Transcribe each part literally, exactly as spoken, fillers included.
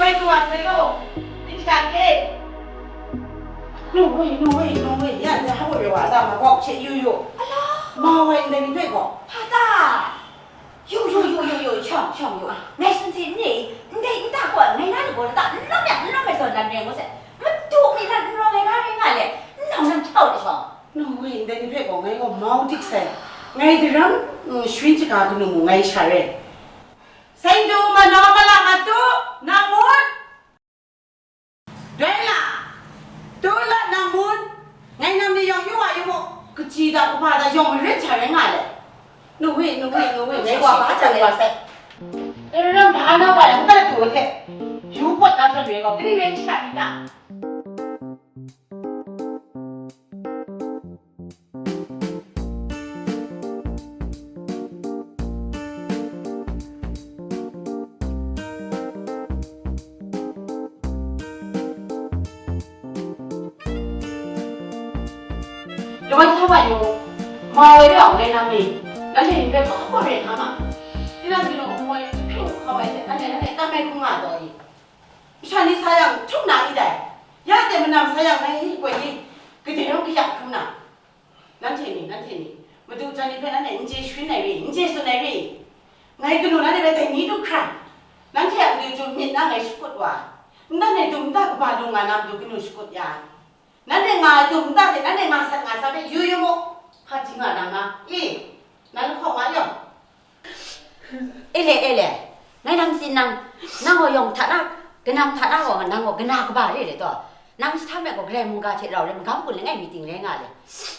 Ai, tu wa sai lo. Ni sha ke. No way, no way, no way. Ya, ni ha bo yo wa da ma kok che yu yu. Ala. Ma wai ndai ni pe ko. Pa ta. Yu, yu, yu, yu, yu, shawng, shawng, yu. Ngai sun hte n re, ndai nta gaw ngai na ni gaw lata n lawm ya, n lawm ai zawn dan re ngu sai. Madu mi hta n rawng ai ga rai nga le, n nau nang htau de shawng. No way, ndai ni hpe gaw ngai gaw mau dik sai. Ngai daram, mm, shawng shaga kanu mu ngai sha re. Sai du, ma na ma la ma tu, nang ngut. Doi la, tu la nang mun, ngai nang ni yawng yu wa yu mu, kaji da kaba da yawng marin hta rai nga le. Nu wi, nu wi, nu wi, ngai wa ba hta wa sai. Ram ba na wa yang ta tu he. Yu pot na hta rai gaw, kani rai sha ni ta. Yawan sa wa yu, ma wai rawng ngai nang ni, nanhte ni hpe hpa hpa re hkam a? Tinang ginau hpung wai hpring hkau ai hte, anhte nanhte tam ai hkrum nga taw i? Masha ni sa yang, htuk na i dai? Ya de manam sa yang, ngai i koi i, gade rawng kaya hkrum na? Nanhte ni, nanhte ni, madu jan ni hpe nanhte n chye sharin ai re, n chye tsun ai re. Ngai kanu nanhte hpe dai ni du hkran, nanhte a matu chyu myit na ngai shakut wa ai. Ndan e dum nta kaba lu nga na matu kanu shakut ya ai? Nanhte nga ai dum nta hte nanhte nga sat nga sa hpe yu yu mu, hpa di nga na nga, i, nan lahkawng nga yawng. E le, e le, ngai nang tsin nang, nang gaw yawng hta na, kanam hta na gaw, nang gaw kana kaba re le taw, nang jahtam e gaw Karai mungga hte rau rai magam gun langai mi ting rai nga le.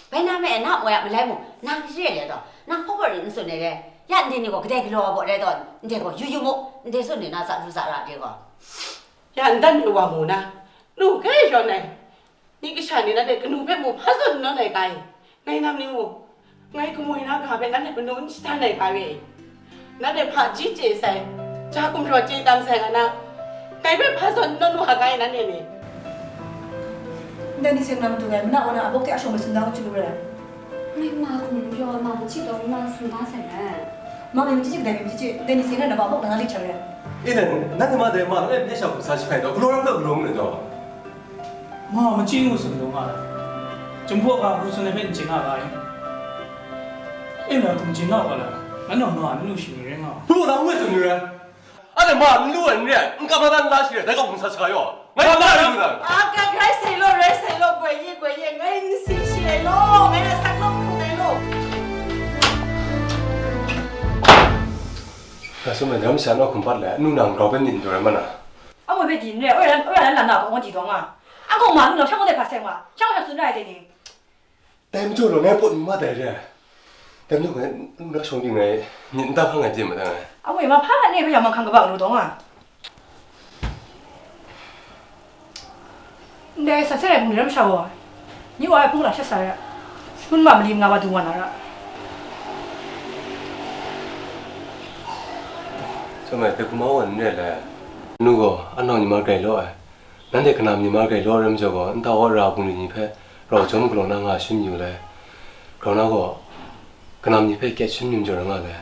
Bai na me na moi a malai mung, nang re le taw, nang hpawk rai n tsun ai re, ya ndai ni gaw kadai galaw ai baw rai taw, ndai gaw yu yu mu, ndai tsun ni na za du za ra de gaw. Ya ndan mi wa mu na, nu kai yawn ai. Ni kasha ni nanhte kanu hpe mu hpa zawn n nawn ai ga i? Ngai nam ni mu, ngai kamoi na ga hpe nanhte manu n shadan ai ga re i? Nanhte hpa ji chye sai, ja gumhpraw chye tam sai nga na, ngai hpe hpa zawn n nawn wa ga i nanhte ni? Ndai ni seng na matu ngai, mana wa na a bawk hte a shawng bai tsun da u chyu lu re. Ngai ma hkum yaw ma machyi taw nna tsun da sai re. Ma mi machyi chyi kadai mi machyi chyi, ndai ni seng na na ba a bawk na nga lit hta re. E nan, nanhte ma dai ma langai hpe sha hkum sa jahpai taw, galaw ram taw galaw ngu na taw? Ma, machyi ngu tsun taw nga ai. Chyum hpaw ga hku tsun ai hpe n chye nga ga ai. E na, hkum chye nga ga la, nang nau na a n lu shi ni rai nga ai. Hpu na ngu ai tsun ni rai. Anhte ma n lu ai n re ai, n kam na dan n la shi rai, dai ga hkum sa shaga yaw. Ngai n la rai lu na. A, ka, rai sai law, rai sai law, goi ye, goi ye, ngai n si shi ai law, ngai na sak law hkum ai law. Ga sum ai, dai masha naw hkum pat le, nu nang grau hpe myit n du rai ma na. A moi hpe di n re, oi ran, oi ran lan na hpung di dawng a. A gaw ma lu nau sha gaw dai hpa seng wa, sha gaw sha tsun ra ai dai ni? Dai majaw law, ngai pawt mi ma dai re. Dai majaw ngai, nu na shawng di ngai, myit n tam hkang ngai di ma dang ai. A moi ma hpa na ne hpe yang manghkang kaba lu dawng a. Ndai sa sai ai hpung ni ram sha gaw, nyi wa ai hpung hta shat sa ai a, shangun ma mali manga wa du wa na ra. Sum ai, dai hkum a wan n re le. Nu gaw, a nau ni ma grai law ai. Nanhte kanam ni ma grai law ai ram jaw gaw, nta wa ra bungli ni hpe rau jawm galaw na nga shangun yu le. Grau na gaw, kanam ni hpe kyat shangun yu majaw rai nga le.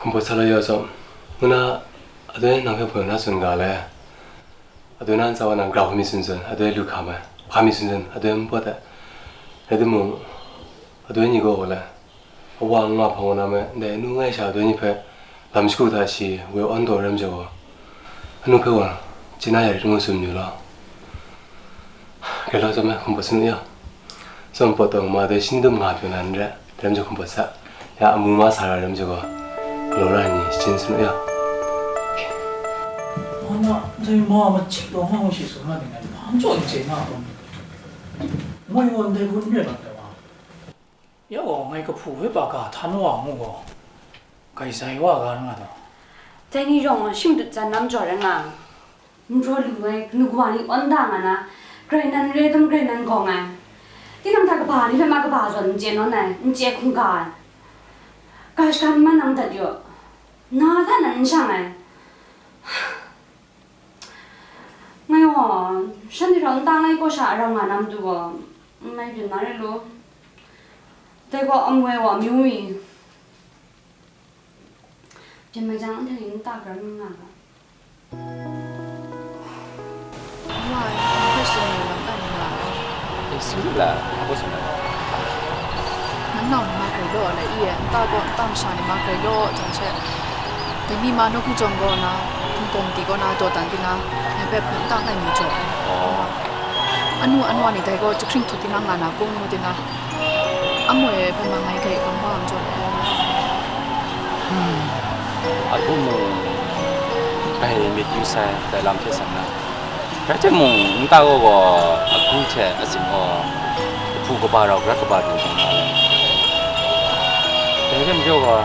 Hkum pawt sa la ya zawn, ngu na, adoi nang hpe hpawng na tsun ga le. Adoi na ntsa wa na grau hkam mi tsun tsun, adoi lu hkam ai, hkam mi tsun tsun, adoi n pawt ai. Rai timung, adoi ni gaw le, awa nga hpang wa na me, ndai nu ngai sha adoi ni hpe lam shagu hta shi woi awn taw ram jaw gaw, anu hpe wa, chye na ya rit ngu tsun yu law. Grai law zawn me, hkum pawt sa nu ya. Zawn pawt taw ma dai shi ni dum nga pyaw na n re, dai lam jaw hkum pawt sa. Ya amu ma sa ra lam jaw gaw, galaw ra ai ni shachyeng sa nu ya. Ma na, dai ma machyi taw nga shi tsun na ding ai, ma jaw n chye na gaw. Moi gaw ndai hku n rai mat dai wa. Ya gaw ngai kahpu hpe ba ga htan wa ngu gaw, grai sai wa ga nga taw. Dai ni yawng shim dut jan na majaw rai nga. N raw lu ai, kanu kawa ni awn da nga na, grai nan re dum grai nan gawng ai. Tinang hta kaba ni hpe ma kaba zawn n chye nawn ai, n chye hkungga ai. Ga shaga ni ma nang dat yaw, na hta nan n shang ai. Ngai gaw, shanhte rau nta ngai kaw sha arau nga na matu gaw, n mai byin na rai lu. Dai gaw amu ai wa amyu mi. Byin mai jang, anhte ni nta karam nga ga. Wa, hpa tsun ai lam ai nga ai? E, sing la, hpa tsun ai? Nan nau ni ma grai law ai, i e, nta gaw, nta masha ni ma grai law, jang she, dai mi ma nawku jawng kaw na, hpung pawng di kaw na, dawdan di na, ngai hpe hpung nta ngai mi jaw ai. Oh. Anu, anu wa ni dai gaw, jahkring htu di na nga na, kung mu di na, Amoi e hpe ma ngai hte kamba n jaw ai. Hmm. Agu mung bai myit yu sai, dai lam hte sang na. Rai timung, nta gaw gaw, agu hte azing gaw, kahpu kaba rau, garat kaba du hkrum nga ai. Dai hte majaw gaw,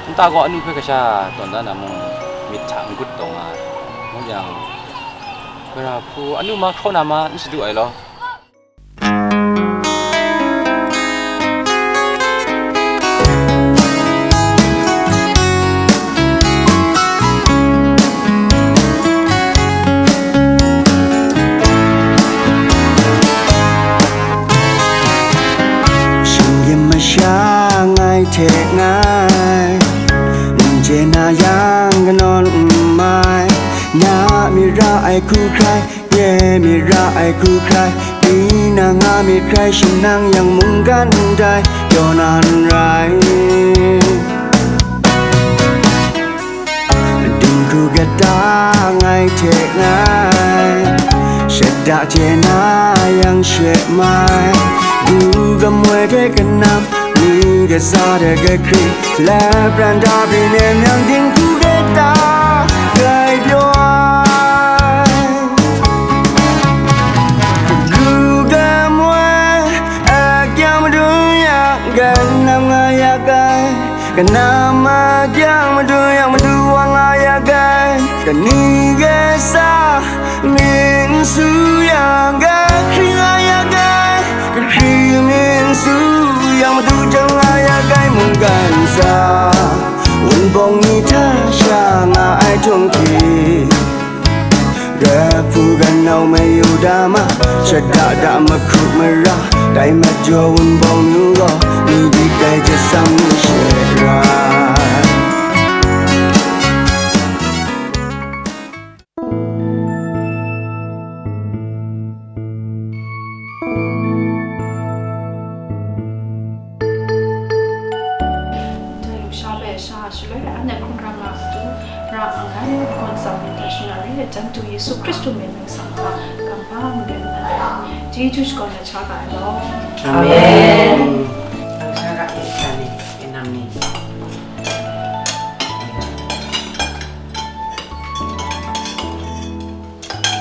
nta gaw anu hpe kasha tawn dan na mung, myit hta n gut taw nga ai. Ngu yang, gara hku anu ma hkraw na ma n shadu ai law. Shinggyim masha ngai hte ngai, n chye na yang kanawn n mai, nya mi ra ai hku hkrai, Ye mi ra ai hku hkrai, tinang nga myit hkrai, shanang yang mungkan ndai, pyaw na n rai. Dinghku kata ngai hte ngai, shada chye na yang she mai, du gamoi hte kanam, Ni kasa de kahkring, lapran da byin e myang dinghku de ta, grai pyaw ai. Kagu gamoi, akyang madu yang, ganam nga ya kai, kanam akyang madu yang, madu wa nga ya kai, kani kasa, Myit n su yang, kahkring nga ya kai, kahkring myit n su yang, madu jang nga ya kai, mungkan sa, wunpawng ni hta sha nga ai htung hkye, kahpu kanau mayu da ma, shada da mahkru mara, dai majaw wunpawng nu gaw, ni byi kai jasam ni she ra. Dai lusha hpe sha shaloi anhte hkungran nga matu, ra ang ai, gawn tsang myit hta shana re ai, Jan tu Yesu Hkristu mying ningsang hta, kamba maren na ai, chyeju shakawn ai sha ga ai law. Amen. Amen. Sha ga ai sha ni, e nam ni.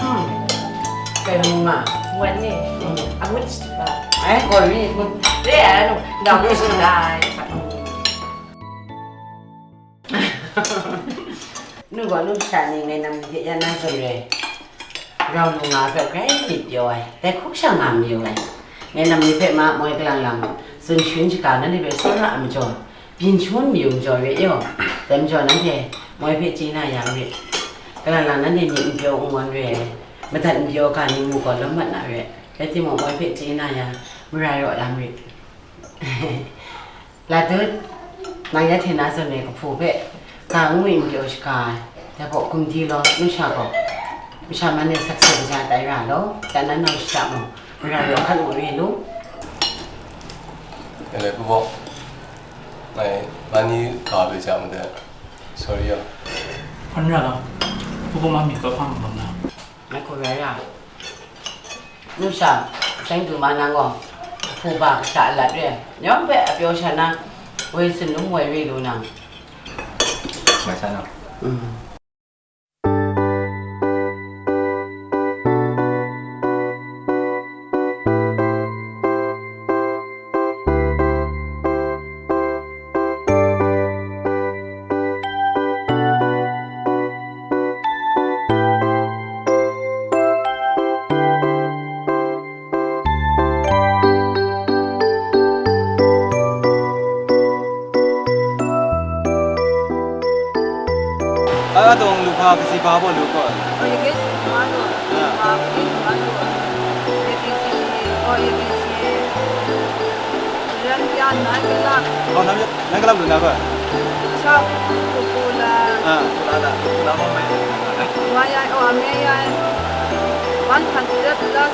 Hmm. Kai mung ma? Wan ni. Hmm. Angut shi ba? Eh, kor ni. Re anu, dang ni shi dai. Nu gaw nu sha ni ngai nam ni hte ya na zawn re. Rau lu nga hpe grai myit pyaw ai, dai hkuk sha nga mayu ai. Ngai nam ni hpe ma moi kalang lang, tsun shagun shaga nanhte hpe tsawra ai majaw, byin shangun mayu majaw re yaw, dai majaw nanhte moi hpe chye na ya rit. Kalang lang nanhte myit n pyaw n wan re ai, madat n pyaw ga ni mu gaw lawm mat na re, rai timung moi hpe chye na ya, mara raw lam rit. Latut, nang ya hte na zawn ai kahpu hpe, ga ngwi n pyaw shaga ai, dai gaw gumdi law, nu sha gaw, masha man e sakse kaja tai ra law, dan nan nau shada mung, mara raw hkan u re lu. Ngai lai pu baw, ngai mani ga hpe ja madat, sorry yaw. Hpan ra ga, pu baw ma myit kau hpa ma bang na. Ngai hku rai ra. Nu sha, seng du ma nang gaw, hpu ba kasha alat re ai, yawng hpe a pyaw sha na, woi tsun lum woi re lu nang. Mai sa na. Mm. Aka tawng lu hpa, kasi hpa baw lu gaw. O, ya ke si hpa lu, ya. Hpa kasi hpa lu. Ya ke si, o, ya ke si. Ren ya nai ke lak. O, nam ya, nai ke lak lu na gaw. Chap, ku ku la. A, ku la la. Ku la gaw mai. Why I or may I? One hundred plus.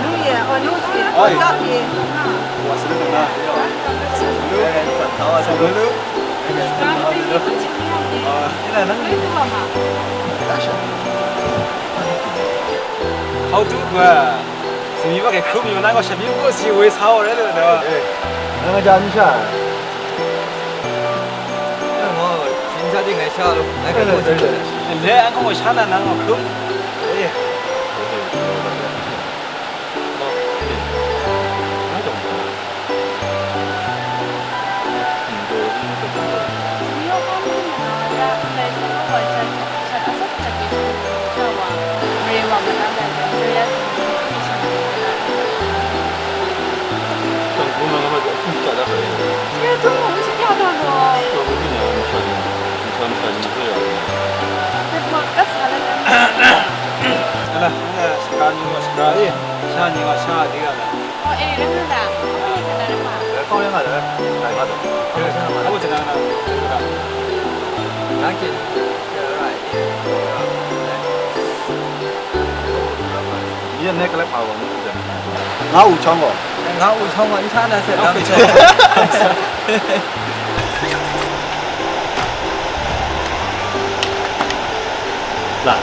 New Year or New Year. Oi. What's up, yeah? What's up, man? Hello. Hello. Hello. Ah, ina nan. How to ba? Simi ba ke khrum yo na ko shabi ko si wei sa o re lo do. Eh, nang ja ni sha. Nang mo, shin sha ding ai sha lo. Ai ka ko si. Le an ko sha na nang ko khrum. Eh. Ala, nga shaka ni wa shaka e, sha ni wa sha de ga la. Oh, eh, ram na la. Oh, eh, ka na ram ma. Eh, kau yang ada. Dai ma tu. Kau yang sana ma. Aku cakap nak. Cakap. Yang ke. Iya, nek lek ma wa mu tu. Nga u chong wa. Nga u chong wa, insha na se. Nga u chong wa. La.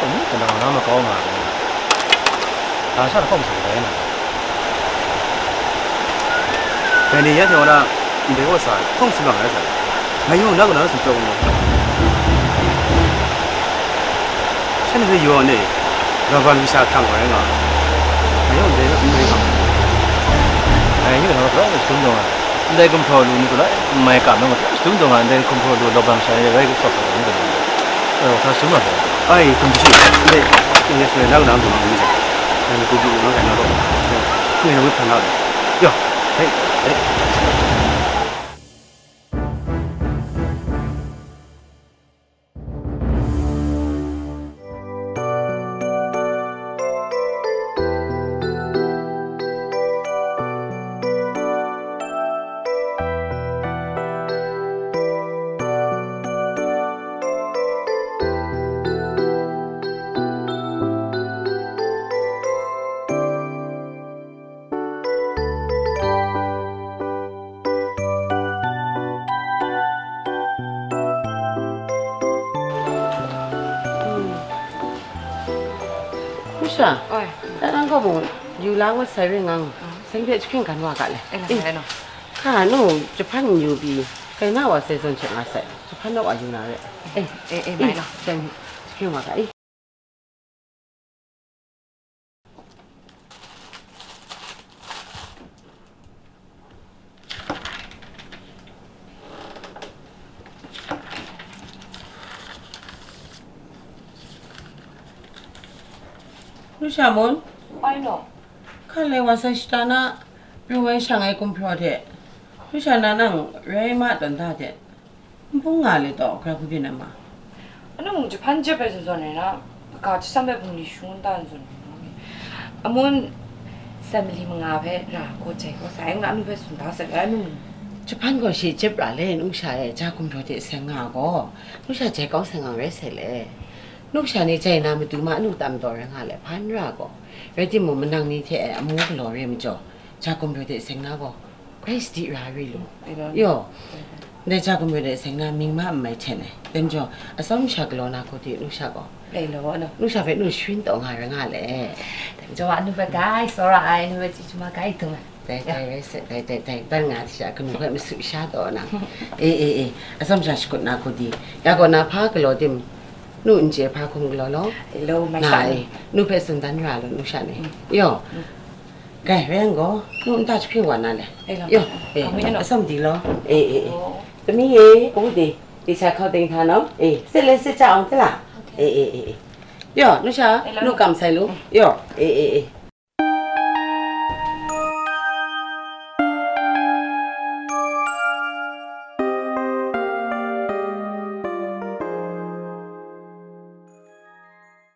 အမူးကနၣ်ငါမကောင်းတာလေ။ ဒါရှတာကောက်မဆိုင်လဲနော်။ ဘယ်နေရထဲဝဒဘယ်ဝတ်စားထုံးစံပါလဲဆိုင်။ ငါယုံနောက်ကတော့စံကြောင်းလို့။ ရှင်းနေရောနေ။ ဘာဘာလူစားခံပါလဲငါ။ ငါယုံတယ်မင်းက။ အဲ ယုံတော့တော့ရှုံးတော့။ လဲကံဖော်လူနေတော့ Mai ka nang shadum dawng nga ndai hkum hpraw lu law bang sha ni rai kau sa sa ni dawng. Ai, hkum shi, ndai, yes, ndai, nang nang dawng ni sa. Nang ku ju nang kai na ro. Ni na wi phan na. Yo, hey, hey. မုရှါ။ အိုင်။ တၢ်တၢ်ဂီၢ်မူ ယူလာဝတ်ဆိုင်ရင်းငါ ဆိုင်ဖျက်ချခင်ခံဝါကလည်း။ အဲ့လား။ အဲ့နော်။ ခါနု Japan ယူပြီး ကဲနာဝါ season ချက်ငါဆိုင် Japan တော့ဝါယူလာရဲ့။ အေး အေး အေး မိုင်နော်။ ဆိုင်ချခင်ဝါကအေး။ လူရှာမွန်။ အိုင်နော်။ ခါလဲဝါဆန်ရှတာနာ ပြုံးဝဲရှန်ငိုင်းကွန်ဖျော်တဲ့။ လူရှာနာနံ ရဲမတွန်တာတဲ့။ ဘုံငါလေတော့ ကြခုပြနေမှာ။ အနု Japan ချက်ပဲစွန်စွန်နေနော်။ ပကာချစမ်းပဲဘုံလီရှုံးတန်စွန်နေနော်။ အမွန် family မငါပဲရာကိုချေကိုဆိုင်ငါအနုပဲစွန်တာဆက်လဲနု။ Japan ကိုရှေ့ချက်ရာလေနုရှာရဲ့ဂျာကွန်ဖျော်တဲ့ဆယ်ငါကိုနုရှာချေကောင်းဆယ်ငါရဲဆက်လေ။ နုရှာနေချေနာမတူမအနုတမ်တော်ရငါလေဖန်ရာကိုရဲတိမမနင်နေတဲ့အမူကလော်ရဲမကျော်ဂျာကွန်ဖျော်တဲ့ဆယ်ငါကို Grace ဒီရာရီလို။ အဲ့တော့ ယော။ ဒါကြောင့် ကွန်ပျူတာဆိုင်နာမင်းမအမိုက်ထဲနဲ့တင်ကြောအစောင့်ရှာကလောနာကိုတီလူရှာကော။ အဲ့လိုပေါ့နော်။ လူရှာပဲလူရွှင်တော့ငါရငါလေ။ ဒါကြောင့်အနုဘက် guys စောရအိုင်နုဘက်ကြီးမ guys တုံး။ တဲတဲရဲစက်တဲတဲတဲတန်ငါတရှာကနုဘက်မဆူရှာတော့နာ။ အေးအေးအေးအစောင့်ရှာရှိကနာကိုတီရကောနာဖာကလောတင်နုအင်ကျေဖာခုံကလောလော။ အဲ့လိုမိုက်စား။ နုဖက်စံတန်ရလို့လူရှာနေ။ ယော။ ကဲ ရဲငို နု နတချစ်ခွင့်ဝါနာလဲ။ အေးလီၤ။ ယိၤ အေး အမွေးနော်။ အဆမ်ဒီလီၤ။ အေး အေး အေး။ အိုး သမီးရေ အဝတ်တွေ သေချာခေါက်တင်ထားနော်။ အေး စစ်လည်းစစ်ကြအောင် တလား။ ဟုတ်ကဲ့။ အေး အေး အေး အေး။ ယိၤ နုရှာ အေးလီၤ။ နုကမ်ဆိုင်လို့။ ယိၤ အေး အေး အေး။